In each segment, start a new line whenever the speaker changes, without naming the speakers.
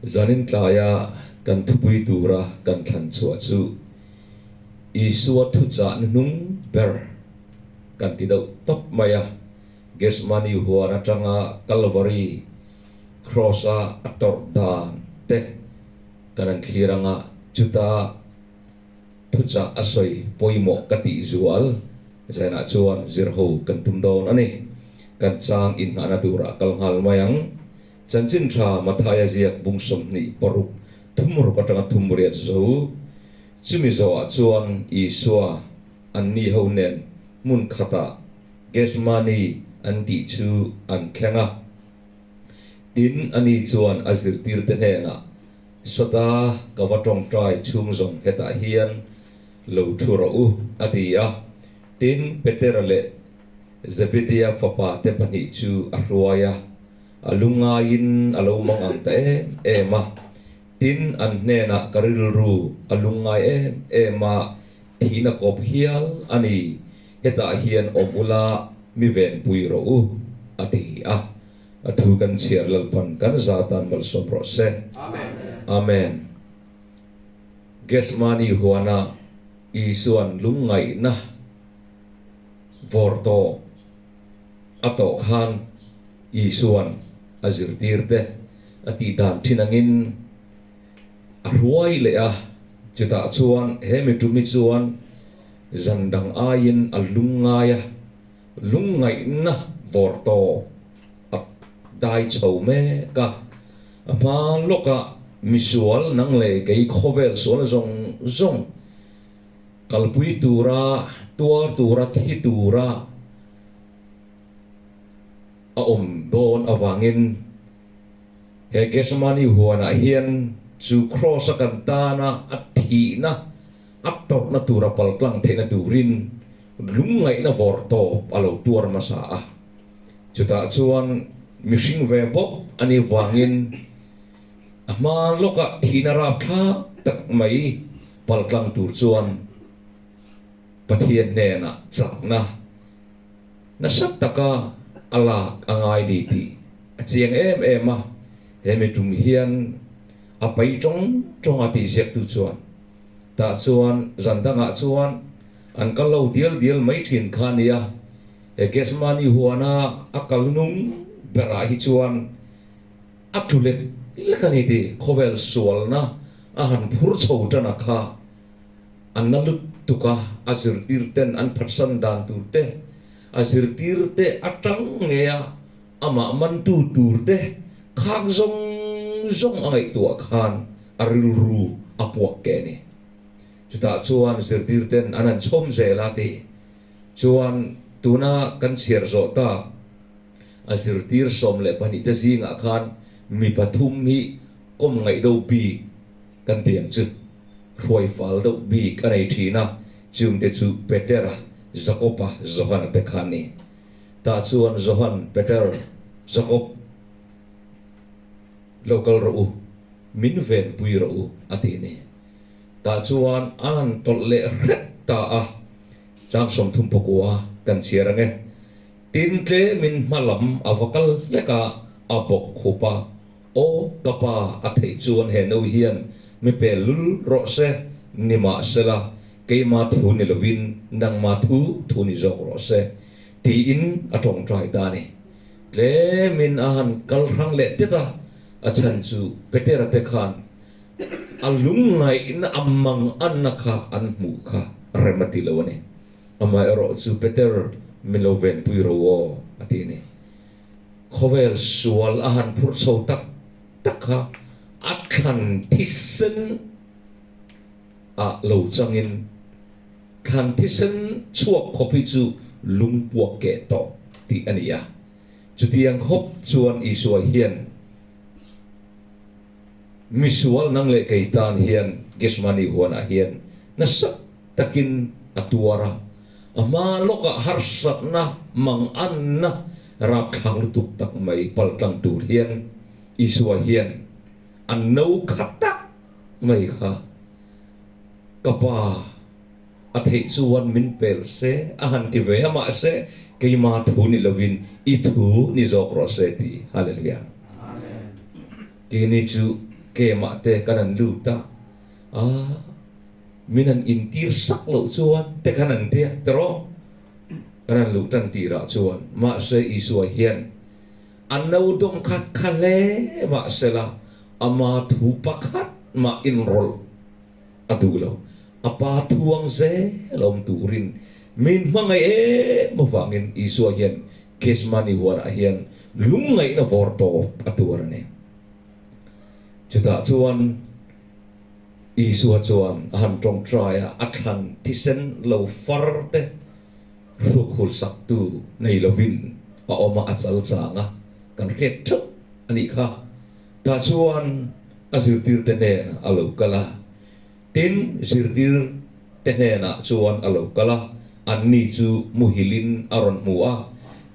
Zanin tlaia kan thupui tura kan thlan chhuah chu Isua thuchah hnuhnung ber kan ti deuh tawp mai a, Gethsemane huan atanga Kalvari Cross-a a tawrh dan te kan han thlir anga chuta thuchah a sawi pawimawh ka tih zual zainah chuan zirho kan tum dawn a ni. Kan chang inngahna turah kal nghal mai ang. Chanchin tha Mathaia ziak bung 26 thum ruk atanga thum riat zo. Chumi zawhah chuan Isua an ni ho nen hmun khatah Gethsemane an tih chu an thleng a. Tin, ani chuan a zirtirte hnenah, Sawta ka va tawngtai chhung zawng hetah hian lo thu rawh u, a ti a. Tin, Petera leh Zebedea fapa te pahnih chu a hruai a, a lungngaiin a lo mang ang ta em em a. Tin, an hnenah ka rilru a lungngai em em a, thihna kawp hial a ni, hetah hian awm ula mi venpui rawh u, a ti a. A thu kan chhiar Lalpan kan za tan malsawm rawh se. Amen. Gethsemane huana Isuan lungngaihna vawr tawh a tawh khan Isuan a zirtirte a tih dan thin angin a hruai leh a, chutah chuan he mi tumi chuan zan dang aiin a lungngai a, Lungngaihna vawr tawp a dai chho mek a, a hma lawkah misual nang leh kei khawvel sual zawng zawng kalpui tura, tuar tura, thi tura a awm dawn avangin he Gethsemane huanah hian chu Kraws a kan tana a thihna a tawrhna tura paltlang theihna turin Lungngaihna vawr tawp a lo tuar hmasa a, chutah chuan mihring ve bawk a nih vangin a hma lawkah thihna rapthlak tak mai paltlang tur chuan Pathian hnenah chakna nasa taka a lak a ngai ni tih a chiang em em a, he mi tum hian a pai tawng tawng a tih ziaktu chuan tah chuan zan dangah chuan An kal lo dial dial mai thin kha nia, he Gethsemane huana a kal nung berah hi chuan a tlu lek lek a ni tih khawvel sualna a han phur chho tan a kha an na lutuk a, a zirtir ten an phatsan dan tur te, a zirtir te atang nge a amah mantu tur te khak zawng zawng a ngaihtuah khan a rilru a puak ke a ni. Chutah chuan zirtirten an han chhawm zel a ti. Chuan tuna kan chhiar zawh tak a zirtir 12 te zingah khan mi pathum hi kawm ngaih deuh bik kan ti ang chu. Hruai fal deuh bik a nei thin a, chungte chu Petera, Jakoba, Johana te kha an ni. Tah chuan Johan, Peter, Jakob lo kal rawh u, min venpui rawh u a ti a ni. Tah chuan a han tawlh leh hrep ta a, chang 39 kan chhiar ang e. Tin tlemin hma lam a va kal hlek a, a bawk khup a, Aw ka pa, a theih chuan he no hian mi pel lul rawh se, nimahsela keima thu ni lovin nangma thu thu ni zawk rawh se, tiin a tawngtai ta a ni. Tlemin a han kal hrang leh tet a, a chhan chu Petera te khan A lungngaihna a mang anna kha an hmuh kha rem a ti lo a ni. Amaherawh chu Peter min lo venpui ro aw a ti a ni. Khawvel sual a han phur chho tak tak kha a thlan thisen ah lo changin thlan thisen chhuak khawp hi chu lungpuak keh tawh tih a ni a. Chutiang khawp chuan Isua hian Misual nang leh kei tan hian Gethsemane huanah hian nasa takin a tuar a, a hma lawkah harsatna, manganna rapthlak lutuk tak mai paltlang tur hian Isua hian a no khat tak mai kha ka pa a theih chuan min pel se a han ti ve a, mahse keima thu ni lovin i thu ni zawk rawh se ti. Hallelujah. Keini chu Game ah te kan han lut a, ah min han intir sak loh chuan te khan an tia tiraw? Kan han luh tan tirah chuan mahse Isua hian a no dawm khat kha hle mahsela ama thu pakhat mah inrawlh a duh lo. A pa thuang zel awm turin min hmangaih em avangin Isua hian Gethsemane huanah hian lungngaihna vawr tawp a tuar a ni. Chutah chuan Isua chuan a han tawngtai a, a thlan thisen lo far te hruk hul saktu nei lovin a awm a, a chal chang a, kan hriat theuh a nih kha. Tah chuan a zirtirte hnenah a lo kal a, tin zirtir te hnenah chuan a lo kal a, anni chu muhilin a rawn hmu a.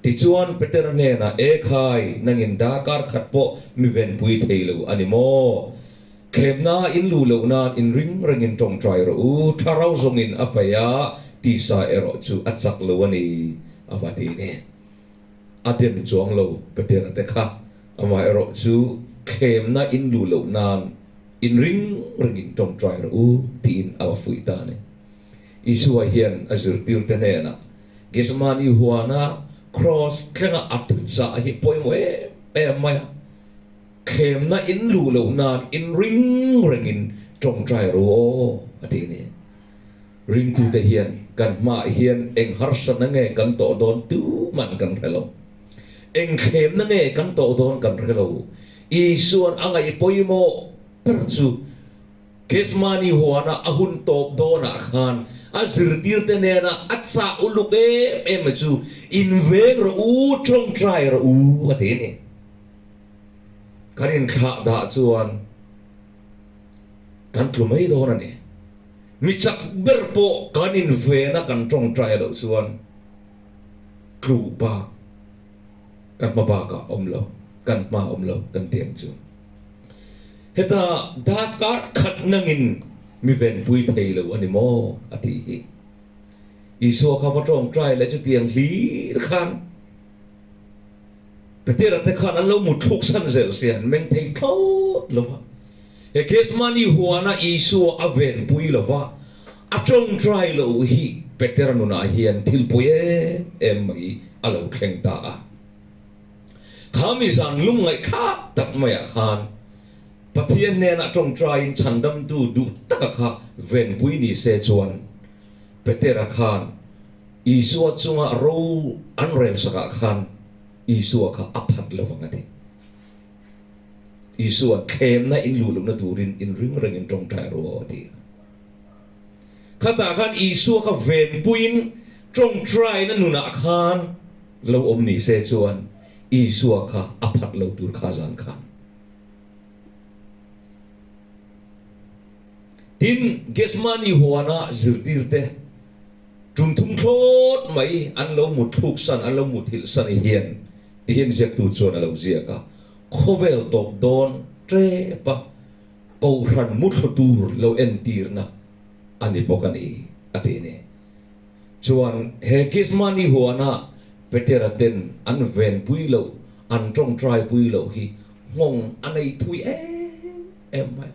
Tichuan Petera hnenah, E khai, nangin darkar khat pawh mi venpui thei lo a ni maw? Thlemna in luh loh nan inring rengin tawngtai rawh u, thlarau zawngin a paih a, tisa erawh chu a chak lo a ni, a va ti ni. A dem chuang lo Petera te kha, amaherawh chu thlemna in luh loh nan inring rengin tawngtai rawh u, tiin a va fuih ta a ni. Isua hian a zirtirte hnenah Gethsemane huana kraws thlenga a thuchah hi pawimawh em em mai a. Thlemna in luh loh nan inring rengin tawngtai rawh aw, a ti a ni. Ringtute hian kan hmaah hian eng harsatna nge kan tawh dawn tuman kan hre lo. Eng thlemna nge kan tawh dawn kan hre lo. Isua'n a ngaih pawimawh ber chu Gethsemane huana a hun tawp dawnah khan a zirtirte nena a chah uluk em em chu inveng rawh u, tawngtai rawh u, a ti a ni. Kan inthlah dah chuan kan tlu mai dawn a ni. Mi chak ber pawh kan invena kan tawngtai loh chuan tlu bak kan hma bakah awm lo, kan hma awm lo kan ti ang chu. Heta darkar khat nangin mi venpui thei lo a ni maw a tih hi. Isua kha va tawngtai leh chutiang hlir khan Petera te khan an lo mutthluk san zel sia, an meng thei thlawt lo va. He Gethsemane huana Isua a venpui lo va, a tawngtai lo hi Petera nunah hian thil pawi em em mai a lo thleng ta a. Kha mi zan lungngaihthlak tak maiah khan Pathian hnenah tawngtaiin chhandamtu duh taka kha venpui ni se chuan Petera khan Isua chunga ro an rel sakah khan Isua kha a phat lo vang a ti. Isua'n thlemna in luh lohna turin inring rengin tawngtai rawh aw a ti a. Khatah khan Isua kha venpuiin tawngtaina nunah khan lo awm ni se chuan Isua kha a phat lo tur kha zan khan. Tin, Gethsemane huana zirtirte Tum thum thlawt mai an lo mut thluk san, an lo mut hilh san i hian ti hian ziaktu chuan a lo ziak a, khawvel tawp dawn tep a, kohhran muthlu tur lo entirna a ni bawk a ni, a ti a ni. Chuan he Gethsemane huana Petera ten an venpui loh, an tawngtaipui loh hi nghawng a nei thui em em mai.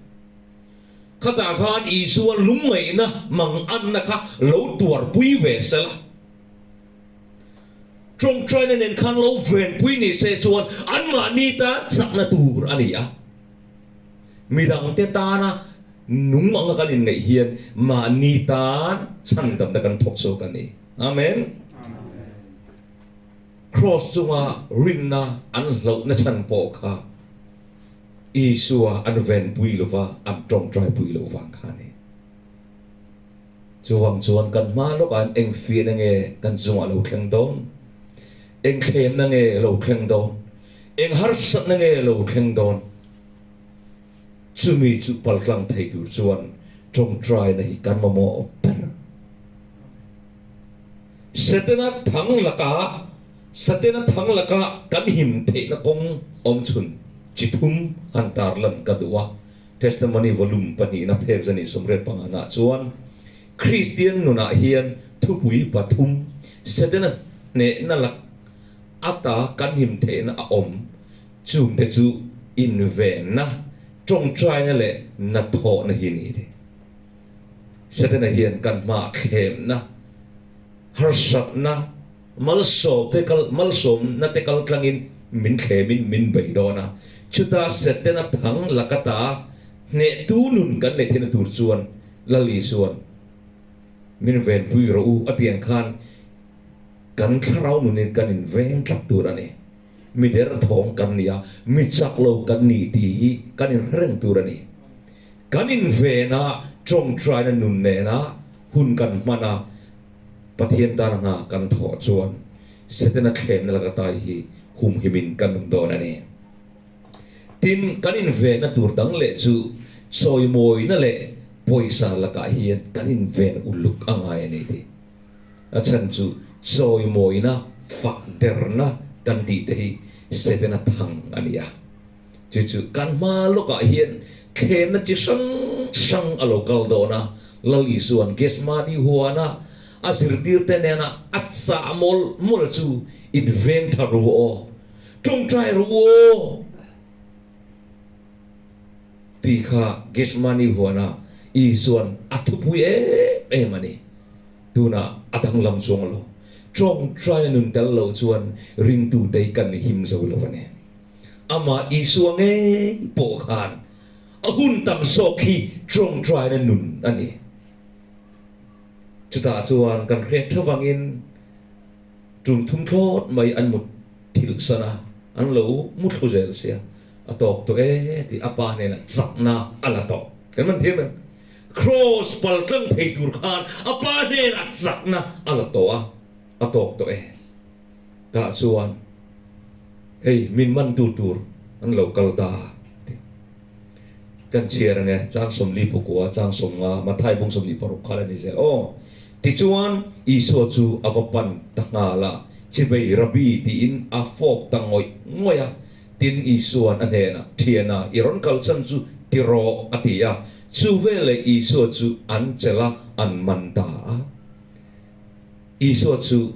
Khatah khan Isua lungngaihna manganna kha lo tuarpui ve se la, tawngtaina nen khan lo venpui ni se chuan anmahni tan chakna tur a ni a. Midangte tana nung anga kan inngaih hian mahni tan chhandamna kan thawk zawk a ni. Amen. Kraws chunga rinna an hlauhna chhan pawh kha Isua an venpui lo va, an tawngtaipui loh vang kha a ni. Chuvang chuan kan hma lawkah an eng fiahna nge kan chungah lo thleng dawn? Eng thlemna nge lo thleng dawn? Eng harsatna nge lo thleng dawn? Chumi chu paltlang thei tur chuan tawngtaina hi kan mamawh ber. Setana thang lakah Satena thang laka kan him theihna kawng awm chhun chi thum han tarlan ka duh a. Testimony Volume pahnihna phek zan 85 nah chuan Kristian nunah hian thupui pathum Setana hnehna lak ata kan him theihna a awm. Chungte chu invenna, Ṭawngṭaina leh hnathawhna hi ni te. Setana hian kan hmaah thlemna, harsatna, malsawm te kal malsawmna te kal tlangin min thlemin min bei dawn a. Chuta Setana thang laka ta hnehtu nun kan neih theihna tur chuan Lal Isua'n min venpui rawh u a tih ang khan kan thlarau nunin kan inveng tlat tur a ni. Mi derthawng kan ni a, mi chak lo kan ni tih hi kan inhreng tur a ni. Kan inven a, tawngtaina nun nena hun kan hman a, Pathian tana hna kan thawh chuan Setana thlemna laka tai hi humhimin kan awm dawn a ni. Tin, kan invenna tur dang leh chu chawimawina leh pawisa lakah hian kan inven uluk a ngai a ni tih. A chhan chu chawimawina, fak derna kan tih te hi Setana thang a ni a. Chu chu kan hma lawkah hian thlenna chi hrang hrang a lo kal dawn a, Lal Isua'n Gethsemane huana a zirtirte nena a chah mawlh mawlh chu inveng tha ru aw, tawngtai ru aw tih kha Gethsemane huana Isua'n a thupui em em a ni. Tunah a danglam chuang lo. Tawngtaina nun tel lo chuan ringtute hi kan him zo lo a ni. Amah Isua ngei pawh khan a hun tam zawk hi tawngtaina nun a ni. Chutah chuan kan hriat tha vangin tum thum thlawt mai an mut thilh san a, an lo mu thlu zel sia, a tawk tawh e tih a pa hnenah chakna a la tawh. Kan man thiam em? Kraws pal tlang thei tur khan a pa hnenah chakna a la tawh a, a tawk tawh e. Tah chuan hei min mantu tur an lo kal ta tih kan chhiar ang e, chang 40 pakua, chang 50, Mathai bung 26 kha la ni zel aw. Tichuan Isua chu a va pan ta nghal a, Chibei Rabbi tiin a fawk ta ngawih ngawih a. Tin, Isua'n a hnenah, Thiana, i rawn kal chan chu ti rawh, a ti a. Chu veleh Isua chu an chelh a, an man ta a. Isua chu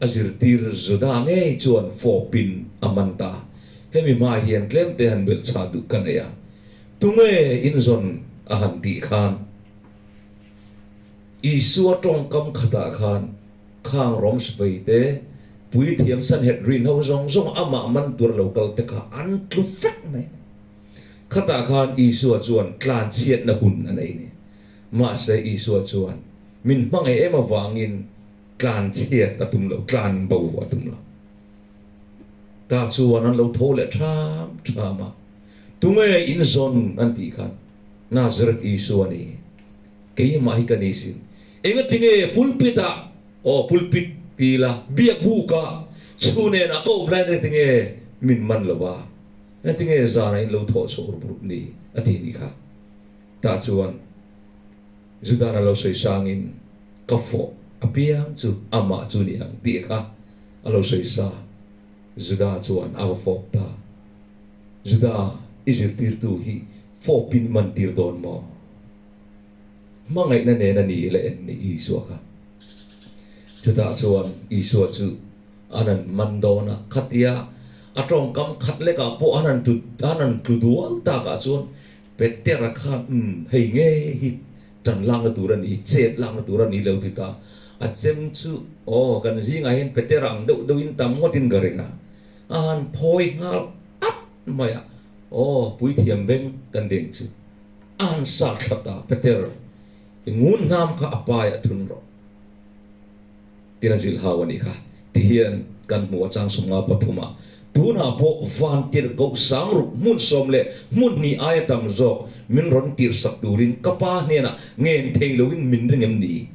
a zirtir Juda ngei chuan fawpin a man ta a. Hemi hma hian tlemte han belh chhah duh ka nei a, Tunge inzawn a han tih khan? Isua tawngkam khatah khan Khang rawng sipai te, puithiam Sanhedrin ho zawng zawng amah man tur lo kal te kha an tlu vek mai. Khatah khan Isua chuan tlanchhiatna hun a nei ni. Mahse Isua chuan min hmangaih em avangin tlanchhiat a tum lo, tlan bo a tum lo. Tah chuan an lo tho leh ṭham ṭham a, Tunge in zawn an tih khan Nazareth Isua a ni. Keimah hi ka ni sin. Engatinge pulpit ah, aw pulpit ti ila, biak buk ah chhu nen a ka awm lai engatinge min man lo a, engatinge zan ah in lo thawh chhuah rup rup ni a ti ni kha. Tah chuan Judan a lo sawi sang in ka fawh apiang chu amah chu ni ang tih kha a lo sawi sa. Juda chuan a va fawp ta. Juda i zirtirtu hi fawpin man tir dawn maw? Hmangaihna nen a ni ila en ni Isua kha. Chutah chuan Isua chu an han man dawn a, khatia a tawngkam khat lekah pawh an han tlu an han tlu dual takah chuan Petera khan umm hei nge hi tan lakna tur a ni, chet lakna tur a ni lo ti ta. A chem chu aw kan zingah hian Petera ang deuh deuhin tam ngawtin ka ring a, a han phawi nghal at mai a, aw puithiam beng kan ding chu. A han sat thla ta, Peter, i ngun hnam kha a paiah thun rawh. Tin a zilh hau a nih kha. Tihian kan hmu a chang 53 ah, Tunah pawh van tirhkoh sang ruk hmun sawm leh hmun hnih aia tam zawk min rawn tirhsak turin ka pa hnenah ngen thei loin min ring em ni?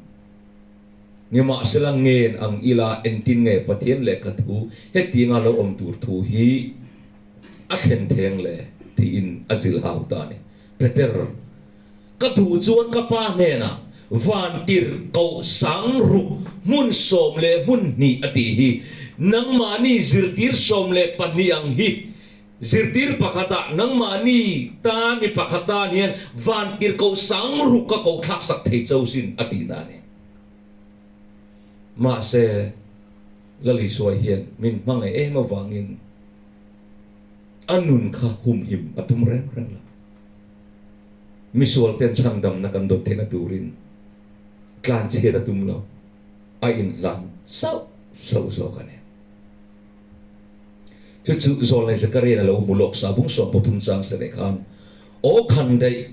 Nimahsela ngen ang ila entin nge Pathian lehkha thu hetianga lo awm tur thu hi A thlen theng le tiin a zilh hau ta a ni. Peter, Ka duh chuan ka pa hnenah van tirhkoh sang ruk hmun 12 a tih hi nangmahni zirtir 12 ang hi zirtir pakhatah nangmahni tan mi pakhat tan hian van tirhkoh sang ruk ka koh thlaksak thei cho sin a tihna a ni. Mahse, Lal Isua hian min hmangaih em avangin a nun kha humhim a tum reng reng lo. Misual ten chhandamna kan dawn theihna turin tlanchhiat a tum lo, a inhlan sauh sauh zawk a ni. Chu chu Zawlnei Zakarian a lo hmu lawk sa bung 13 chang sereh khan, Aw khan daih,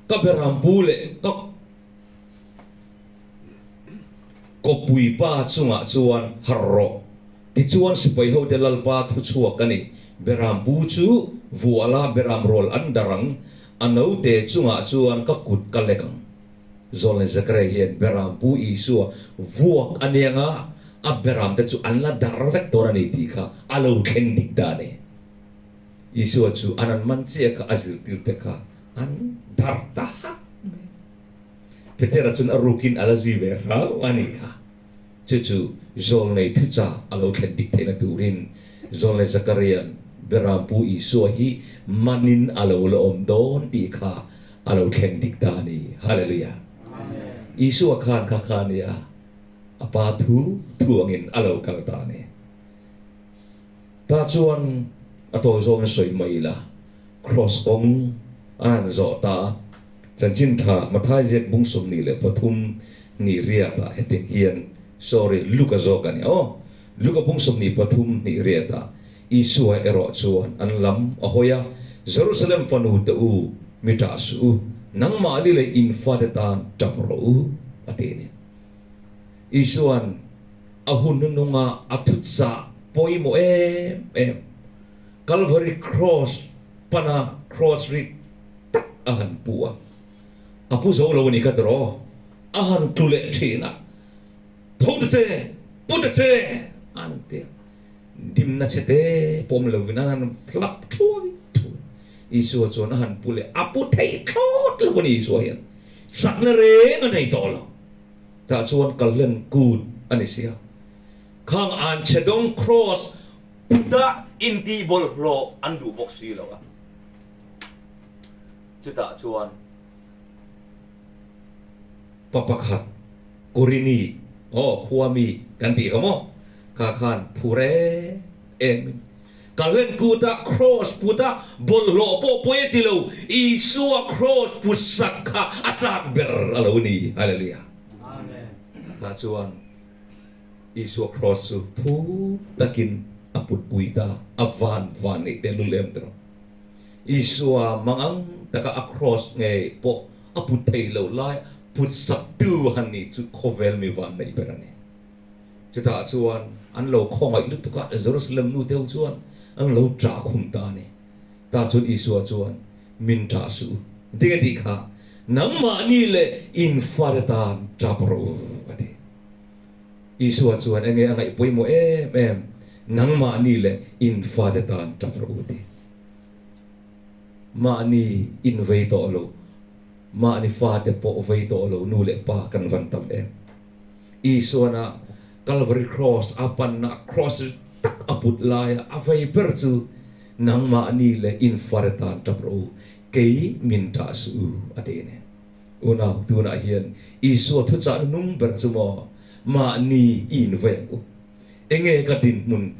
ka berampu leh ka kawpui pa chungah chuan harh rawh. Tichuan sipai hote Lalpa thu chhuak a ni. Berampu chu vuala beram rawl an dar ang, a note chungah chuan ka kut ka lek ang. Zawlnei Zakaria hian Berampu Isua vuak a nia nga, a beramte chu an la dar vek dawn a ni tih kha a lo thleng dik ta a ni. Isua chu an an man chiah kha a zirtirte kha an dar ta hak mai. Petera chuan a rukin a la zui ve hrau a nih kha. Chu chu Zawlnei thucha a lo thlen dik theihna turin Zawlnei Zakaria'n Berampu Isua hi manin a lo la awm dawn tih kha a lo thleng dik ta a ni. Hallelujah! Isua khan kha kha a nia, a Pa thu thu angin a lo kal ta a ni. Tah chuan a tawi zawngin sawi mai ila, Kraws kawng a han zawh ta a, Chanchin tha Mathai ziak bung 23 hnih riatah hetiang hian, sorry, Luka zawk a ni aw, Luka bung 23 hnih riatah Isua erawh chuan an lam a hawi a, Jerusalem fanu te u, mi ṭah suh u, nangmahni leh in fate tan ṭap rawh u, a ti a ni. Isua'n a hun hnununga a thutzah pawimawh em em, Calvary Cross pana Cross rit tak a han pu a, a pu zo lo a ni ka ti rawh, a han tlu leh ṭhin a, Tho ta che, pu ta che, an ti a. Dimna chhe te pawm lovin an han flap thuai thuai. Isua chuan a han pu leh a pu thei thlawt lo a ni Isua hian. Chakna reng a nei tawh lo. Tah chuan kalhlen kut a ni sia. Khang an chhe dawng kraws puta intih bawlhhlawh an duh bawk si lo a. Chutah chuan pa pakhat Korini, aw khua mi kan tih kha maw? Kha khan phur em em in Kalhlen kuta kraws puta bawlhhlawh pawh pawi a ti lo, Isua kraws put sak kha a chak ber a lo ni. Hallelujah. Tah chuan Isua kraws chu phur takin a putpui ta, a van van neih tehlul em tawh. Isua mangang taka a kraws ngei pawh a put thei loh lai put saktu han nih chu khawvel mi van neih ber a ni. Chutah chuan an lo khawngaih lutuk a, Jerusalem nu deuh chuan an lo ṭah khum ta a ni. Tah chuan Isua chuan, Min ṭah suh u, ding a tih kha, nangmahni leh in fate tan ṭap rawh u, a ti. Isua chuan enge a ngaih pawimawh em em, nangmahni leh in fate tan ṭap rawh u, a ti. Mahni in vei tawh lo, mahni fate pawh vei tawh lo nu leh pa kan van tam em. Isuana Calvary Cross a panna Cross ri tak a put laia a vei ber chu nangmahni leh in fare tan tap rawh u, kei min tah suh u a ti a ni. Unau, tunah hian Isua thuchah nung ber chu maw mahni i invei ang u. Enge ka dinhmun,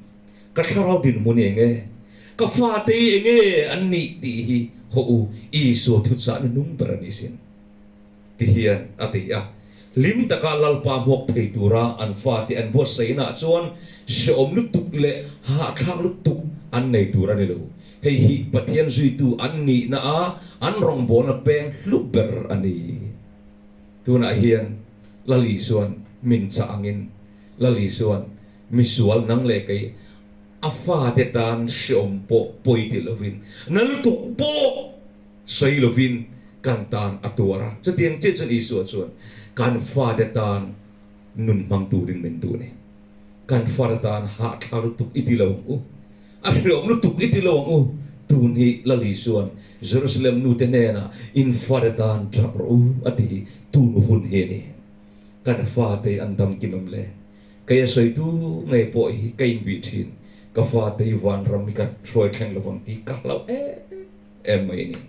ka thlarau dinhmun hi enge, ka fate hi enge an nih tih hi hawh u, Isua thuchah nung ber a ni sin. Ti hian a ti a. Hlim taka Lalpa hmuak thei tura an fate an buatsaihnaah chuan hrehawm lutuk leh hahthlak lutuk an nei tur a ni lo. Hei hi Pathian zuitu an nihna a an rawngbawlna peng hlu ber a ni. Tunah hian Lal Isuan min chah angin Lal Isuan misual nang leh kei a fate tan hrehawm pawh pawi ti lovin na lutuk pawh Sawi lovin kan tan a tuar a. Chutiang chiah chuan Isua chuan kan fate tan nun hmang turin min duh a ni. Kan fate tan hahthlak lutuk i ti lo ang u. A hreawm lutuk i ti lo ang u. Tun hi Lal Isua'n Jerusalem nute hnenah in fate tan tap rawh u a ti hi tun hun hi a ni. Kan fate an dam kim em le? Kei a sawitu ngei pawh hi ka inbih thin. Ka fate hi vanram hi ka hruai thleng lovang tih ka hlauh em. em mai a ni.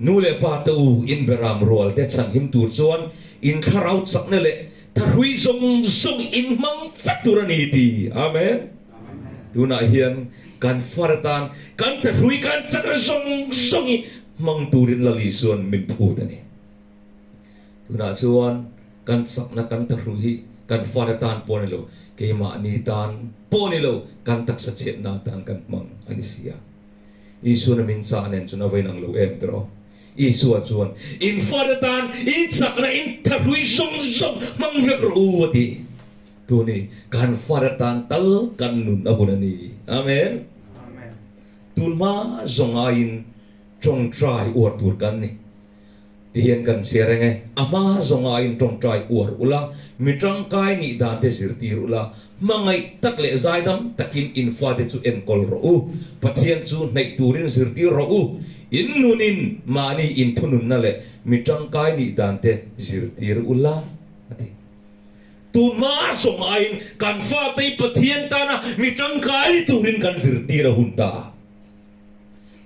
Nu leh pa te u in beram rual te chhanhim tur chuan in thlarau chakna leh thahrui zawng zawng in hmang vek tur a ni ti. Amen. Tunah hian kan far atan kan thahrui kan chakna zawng zawng hi hmang turin Lal Isua'n min phut a ni. Tunah chuan kan chakna kan thahrui hi kan fate tan pawh a ni lo, keimahni tan pawh a ni lo, kan taksa chhiatna tan kan hmang a ni si a. Isua'n a min chah nen chuan a va inang lo em tiraw? Isua chuan, In fate tan in chakna in thahrui zawng zawng hmang vek rawh u a ti. Tuni kan fate tan tal kan nun a hun a ni. Amen. Tun hma zawng aiin tawngtai uar tur kan ni. Tihian kan chhiar reng e, a hma zawng aiin tawngtai uar ula, mi tangkai nih dan te zirtir ula, hmangaih tak leh zaidam takin in fate chu enkawl rawh u, Pathian chu hnaih turin zirtir rawh u, in nunin mahni inthununna leh mi tangkai nih dan te zirtir ula, a ti. Tun hma zawng aiin kan fate hi Pathian tana mi tangkai ni turin kan zirtir a hun ta.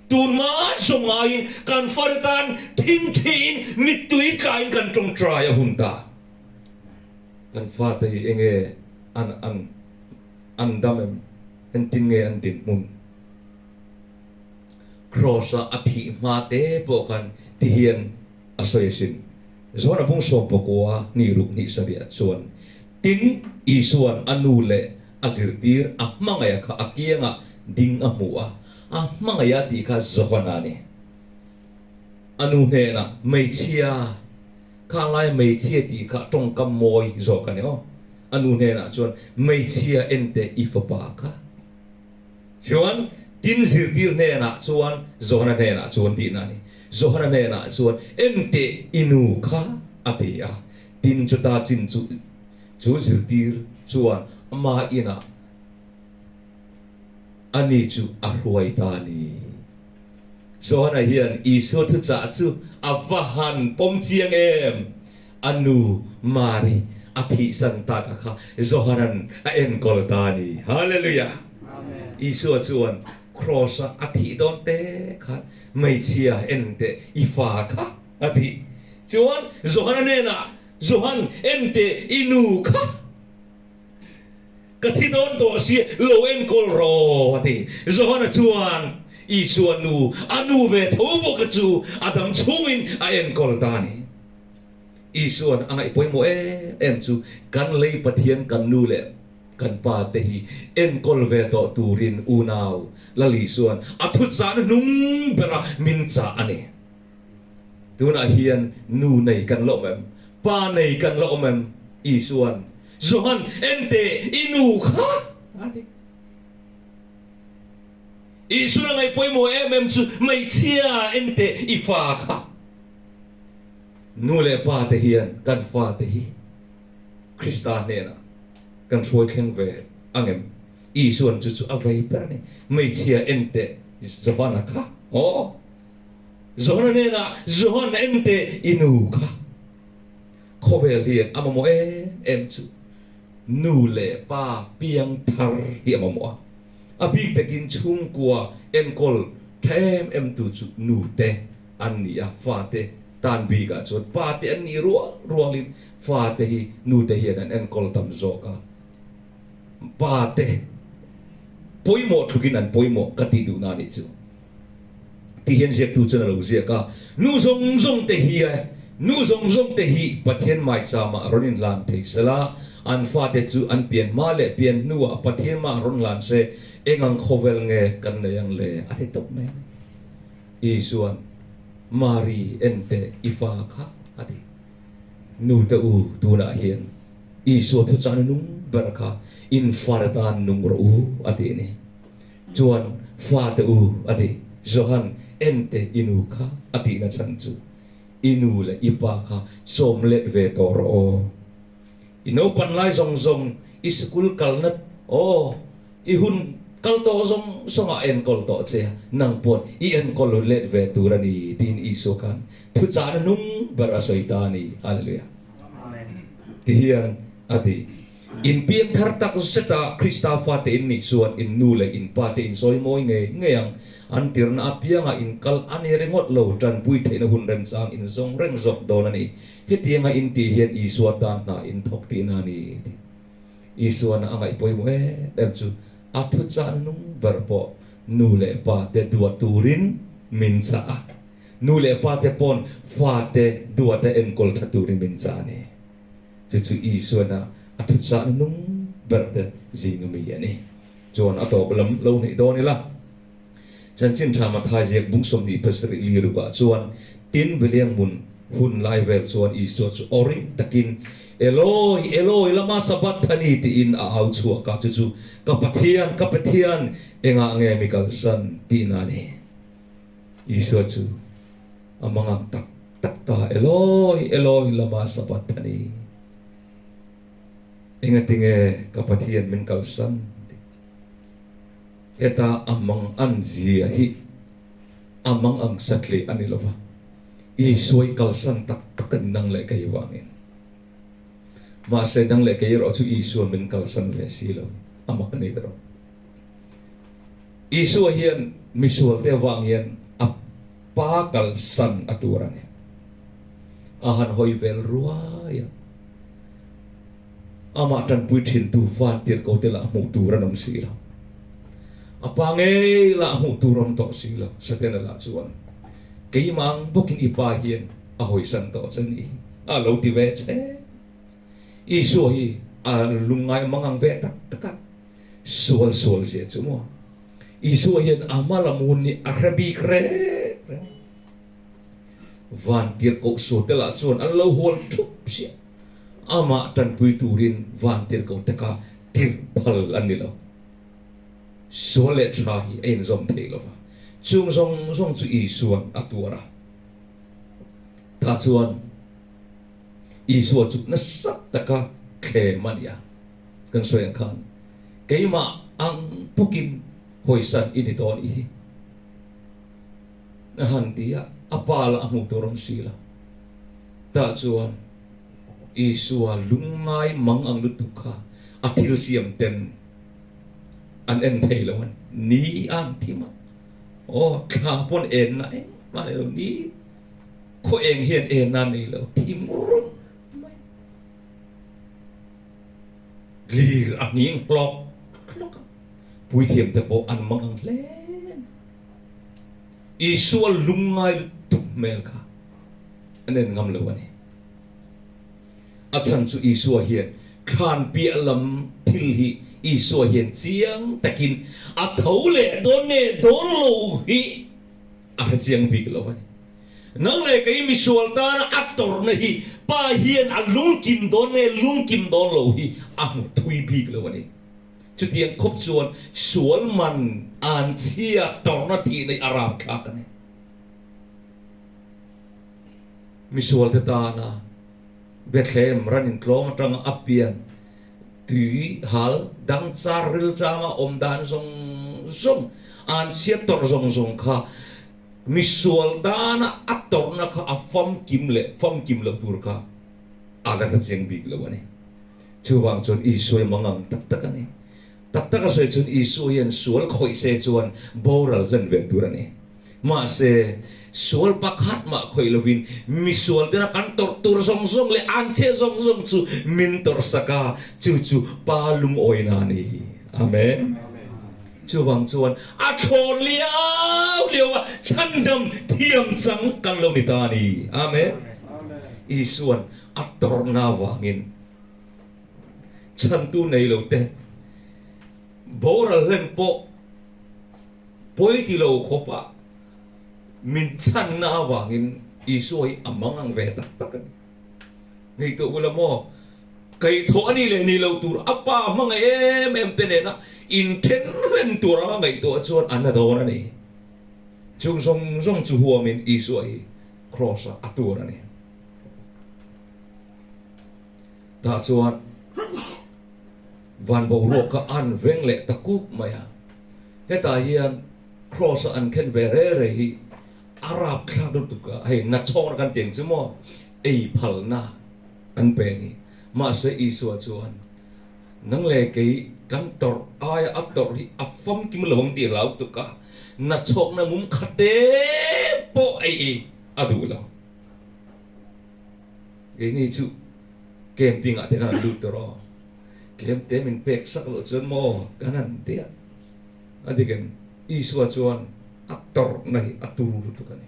Tun hma zawng aiin kan fate tan thingthiin mittui tlaiin kan tawngtai a hun ta. Kan fate hi enge an an an dam em? Engtin nge an dinhmun? Kraws-a a thih hma te pawh khan tihian a sawi asin. Johana bung 19 ni ruk hnih sarih chuan, Tin, Isua'n a nu leh a zirtir a hmangaih kha a kiangah ding a hmu a, a hmangaih a tih kha Johana a ni. A nu hnenah, Hmeichhia, khang laia hmeichhia tih kha tawngkam mawi zawk a ni aw. A nu hnenah chuan, Hmeichhia en teh i fapa kha. Chuan, tin zirtir hnenah chuan Johana hnenah chuan tihna a ni. Johana hnenah chuan, Enteh i nu kha, a ti a. Tin chuta chin chu chu zirtir chuan ama inah ani chu a hruai ta a ni. Johana hian Isua thuchah chu a va han pawm chiang em! A nu Mari a thihsan tak a kha Johana'n a enkawl ta a ni. Hallelujah! Isua chuan Kraws-a a thih dawn te khan hmeichhia en teh i fa kha a tih chuan Johana hnenah, Johan, en teh i nu kha ka thi dawn tawh sia lo enkawl rawh a ti. Johana chuan Isua nu a nu ve tho bawk a chu a dam chhungin a enkawl ta a ni. Isua'n a ngaih pawimawh em em chu kan lei Pathian kan nu leh kan pa te hi enkawl ve tawh turin unau Lal Isua'n a thuchahna hnung bera min chah a ni. Tunah hian nu nei kan la awm em? Pa nei kan la awm em? Isua'n, Johan, en teh, i nu kha! a ti. Isua'n a ngaih pawimawh em em chu hmeichhia en teh, i fa kha! Nu leh pa te hian kan fate hi Krista hnenah kan hruai thleng ve ang em? Isua'n chu chu a vei ber a ni. Hmeichhia en teh Johana kha aw. Johana hnenah Johan en teh i nu kha. Khawvel hian a mamawh em em chu nu leh pa piang thar hi a mamawh a. A bik takin chhungkua enkawl tha em em tu chu nu te an ni a, fate tan bikah chuan pate an nih rual rualin fate hi nute hian an enkawl tam zawk a, pate pawimawh tlukin an pawimawh ka tih duhna a nih chu. Tih hian ziaktu chuan a lo ziak a, Nu zawng zawng te hi e, nu zawng zawng te hi Pathian maichama rawn inlan thei sela, an fate chu an pian hma leh pian hnuah Pathian mah rawn lan se, eng ang khawvel nge kan nei ang le? A ti tawp mai a ni. Isua'n, Mari, en teh, i fa kha, a ti. Nute u, tunah hian Isua thuchahna nung ber kha in fate tan nung rawh u, a ti a ni. Chuan, Fate u, a ti. Johan, en teh, i nu kha, a tihna chhan chu, i nu leh i pa kha sawm let ve tawh rawh aw. I naupan lai zawng zawng, i sikul kalna, aw, I hun kal tawh zawng zawng ah enkawl tawh che a, nang paw'n i enkawl lut let ve tur a ni, tiin Isua khan thuchahna hnung ber a sawi ta a ni. Hallelujah. Ti hian a ti. In piang thar tak zet a Krista fate in nih chuan in nu leh in pa te in sawi mawi ngei ngei ang. An tirna apianga in kal a ni ringawt lo, tanpui theihna hun remchang in zawng reng zawk dawn a ni. Hetianga in tih hian Isua tan hna in thawk tihna a ni, ti. Isua'n a ngaih pawimawh em em chu a thuchah nung ber pawh nu leh pa te duat turin min chah a. Nu leh pa te pawn fate duata enkawl tha turin min chah a ni. Chu chu Isuana a thuchahna nung ber te zing ami a ni. Chuan a tawp lam lo hneih dawn ila. Chanchin tha Mathai ziak bung 27 li rukah chuan tin Beliang hmun hun lai vel chuan Isua chu aw ring takin, Eloi, Eloi, lama sabachthani? tiin a au chhuak a, chu chu, Ka Pathian, ka Pathian, engah nge mi kalsan? tihna a ni. Isua chu a mangang tak tak ta, Eloi, Eloi, lama sabachthani? Engatinge ka Pathian min kalsan? ti. Heta a mang an zia hi a mang ang satli a ni lova, Isua i kalsan tak tak a ni nang leh kei vangin. Mahse nang leh kei erawh chu Isua min kalsan ve si lo, a mak a ni ta rawh. Isua hian misualte avang hian a pa kalsan a tur a ni. A han hawi vel ruai a. Amah tanpui thintu vantirhkote lah hmuh tur an awm si lo. A pa ngei lah hmuh tur awm tawh si lo. Satena lah chuan, Keimah ang bawkin i pa hian a hawisan tawh che ni a lo ti ve che. Isua hi a lungngai mang ang ve tak tak a, sual sual zia chu maw. Isua hian a hma lam hun hi a hre bik reng reng. Vantirhkoh sualte lah chuan an lo hual thup siah. Amah tanpui turin vantirhkoh te kha tirh phal an ni lo. Sual leh tha hi a inzawm thei lo va, chung zawng zawng chu Isua'n a tuar a. Tah chuan Isua chu nasa taka thlem a ni a, kan sawi ang khan, Keimah ang bawkin hawisan i ni dawn i hi. A han ti a, a pa lah a hmuh tur awm si lo. Tah chuan Isua lungngai mang ang lutuk kha a thil siam ten an en thei lo a ni. Ni a an thim a, aw thla pawn enna engmah a nei lo, ni khaw eng hian enna a nei lo, thim rum mai. Lir a hning hlawk hlawk a, puithiam te pawh an mang ang hle a ni. Isua lungngai lutuk hmel kha an en ngam lo a ni. A chhan chu Isua hian thlan piah lam thil hi Isua hian chiang takin a tho leh dawn nge dawn lo hi a hre chiang bik lo a ni. Nang leh kei misual tana a tawrhna hi Pa hian a lungkim dawn nge lungkim dawn lo hi a hmu thui bik lo a ni. Chutiang khawp chuan sual man an chhia tawrhna thih neih a rapthlak a ni. Misualte tana Bethlehem ran intlawng atanga a pian tui hal dang char riltanga awm dan zawng zawng, an chhia tawrh zawng zawng kha misual tana a tawrhna kha a famkim leh famkim loh tur kha a la hre chiang bik lo a ni. Chuvang chuan Isua hi mangang tak tak a ni. Tak tak a sawi chuan Isua hian sual khawih se chuan boral hlen ve tur a ni. Mahse, sual pakhat mah khawih lovin misual tena kan tawrh tur zawng zawng leh an chhiah zawng zawng chu min tawrhsak a, chu chu Pa lungawina a ni. Amen. Chuvang chuan a thlawn liau liau a chhandam thiam chang kan lo ni ta a ni. Amen. Isua'n a tawrhna avangin Chhantu nei lo te, boral hlen pawh pawi ti lo khawpa min chhanna avangin Isua hi a mang ang ve tak tak a ni. Ngaihtuah bula maw, kaihthawh a nih leh nih loh tur a pa hmangaih em em te nena inthen hlen tur anga ngaihtuah chuan a na dawn a ni. Chung zawng zawng chu huamin Isua hi Kraws-ah a tur a ni. Tah chuan van boruak kha an veng leh ta kuk mai a. Hetah hian Kraws a an khen ve re re hi a rapthlak lutuk a, hei nachhawkna kan tih ang chu maw, ei phalna an pe a ni. Mahse Isua chuan nang leh kei kan tawrh aia a tawrh hi a famkim lo ang tih hlau tuk a, nachhawkna mum khate pawh ei a duh lo. Keini chu camping ah te khan an lut tawh rawh. Tlem te min pek sak loh chuan maw kan han ti a. A dik em? Isua chuan a tawrhna hi a turu lutuk a ni.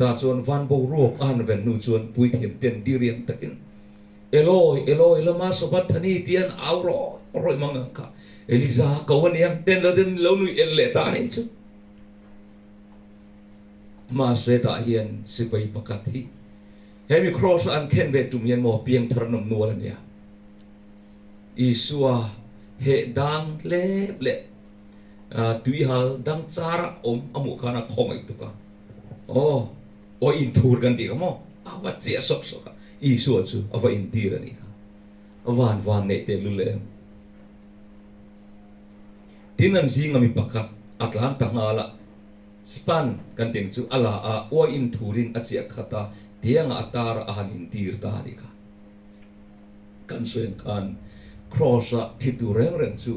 Tah chuan van boruak a han ven hnu chuan puithiam ten diriam takin, Eloi, Eloi, lama sabachthani tia an au rawih rawih mang ang kha. Eliza ko a niang ten lo ten lo nui el leh ta a nih chu. Mahse tah hian sipai pakhat hi hemi kraws a an khen ve tum hian maw piangthar an awm nual a nia. Isua heh dang hlep leh tuihal dang chara awm a hmuh khan a khawngaih tuk a. Aw, aw inthur kan tih kha maw? A va chiah sawk sawk a, Isua chu a va intir a nih kha. Van van neih teh lul em? Tin an zinga mi pakhat a tlan ta nghal a, span kan tih ang chu a la a, uai inthurin a chiah khat a, tiangah a tar a han intir ta a nih kha. Kan sawi ang khan Kraws-a thi tur reng reng chu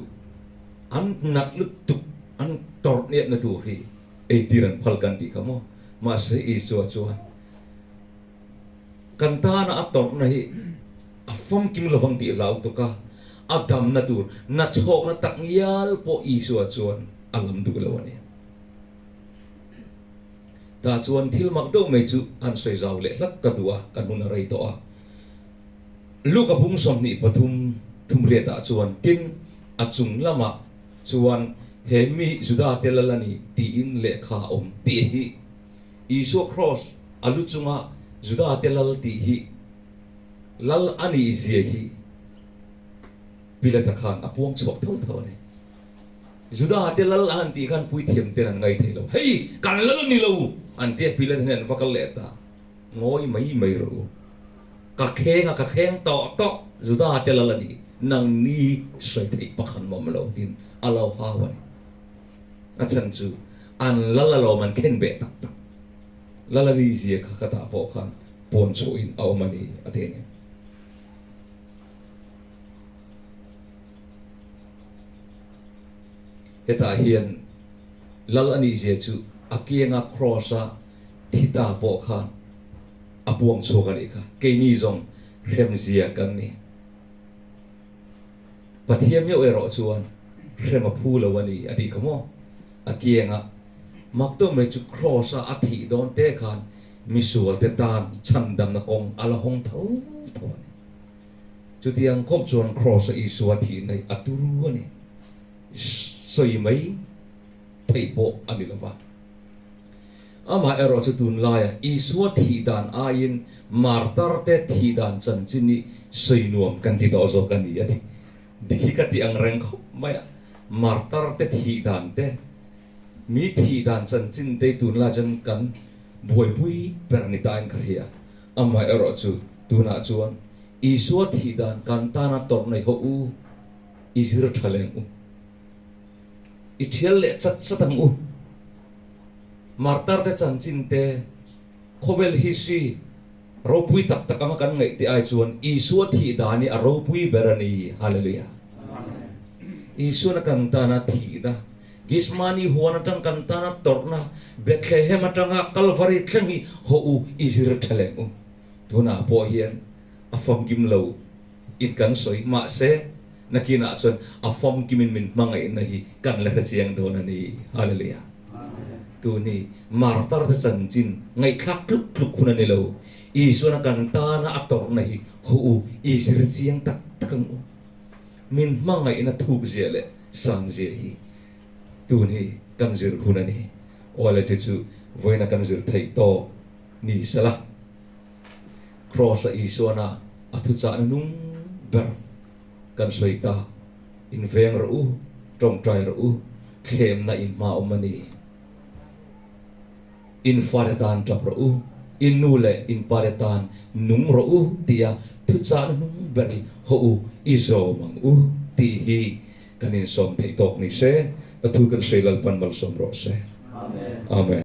an nat lutuk, an tawrh niatna tur hi eitir an phal kan tih kha maw? Mahse Isua chuan kan tana a tawrhna hi a famkim lovang tih hlau tuk a, a damna tur nachhawkna tak ngial pawh Isua chuan a lam duh lo a ni. Tah chuan thil mak deuh mai chu han sawi zau leh hlak ka duh a, kan hun a rei tawh a. Luka bung 23 thumriatah chuan tin a chung lamah chuan he mi Juda te lal a ni tiin lehkha a awm tih hi Isua kraws a lu chunga Juda te lal tih hi lal a nih zia hi Pilata khan a puang chhuak tho tho a ni. Juda te lal a han tih khan puithiam ten an ngaithei lo. Hei kan lal ni lo an tia Pilata hian an va kal leh ta. Ngawi mai mai rawh u. Ka kheng a, ka kheng tawh tawh Juda te lal a ni, nang ni sawi theih pakhat mawm lo tiin a lo hau a ni. A chhan chu an lal alawm an khen beh tak tak. Lal a ni zia kha ka tah pawh khan pawn chhuahin a awm a ni a ti a ni. Hetah hian lal a nih zia chu a kianga kraws a thi ta pawh khan a puang chhuak a nih kha. Keini zawng hremzia kan ni. Pathian meuh erawh chuan hrem a phu lo a ni a tih kha maw? A kianga mak deuh mai chu Kraws-a a thih dawn te khan misual te tan chhandamna kawng a la hawng tho tho a ni. Chutiang khawp chuan Kraws-a Isua thih na hi a turu a ni. Sawi mai theih pawh a ni lo va. Amaherawhchu tunlaia Isua thih dan aiin martarte thih dan chanchin hi sawi nuam kan ti tawh zawk a ni a ti. Dik hi ka ti ang reng khawp mai a, martarte thih dan te, mi thih dan chanchin te hi tunlai chuan kan buaipui ber ni tain ka hria. Amaherawhchu tunah chuan Isua thih dan kan tana tawrh nei hawh u, i zir tha leng u. I thial leh chat chat ang u. Martar te chanchin te, khawvel history ropui tak tak anga kan ngaih te ai chuan Isua thih dan hi a ropui ber a ni. Hallelujah. Isuan a kan tana thihna, Gethsemane huan atang kan tana tawrhna, Bethlehem atanga Calvary thleng hi haw u i zir tha leng u. Tunah pawh hian a famkim lo in kan sawi mahse nakinah chuan a famkimin min hmangaihna hi kan la hrechiang dawn a ni. Hallelujah. Tun hi martar te chanchin ngaihthlak tluk tluk hun a ni lo. Isuan a kan tana a tawrhna hi haw u i zir chiang tak tak ang u. Min hmangaihna thuk zia leh sang zia hi tun hi kan zir hun a ni. Awle chu chu vawiina kan zir theih tawk ni sela. Kraws-a Isuana a thuchahna nung ber kan sawi ta, Inveng rawh u, tawngtai rawh u, thlemna in hma awm a ni. In fate tan tap rawh u, in nu leh in pate tan nung rawh u tia thuchahna nung ber hi haw u, i zawm ang u tih hi kan insawm theih tawk ni se, a thu kan sawi Lalpan malsawm rawh se. Amen.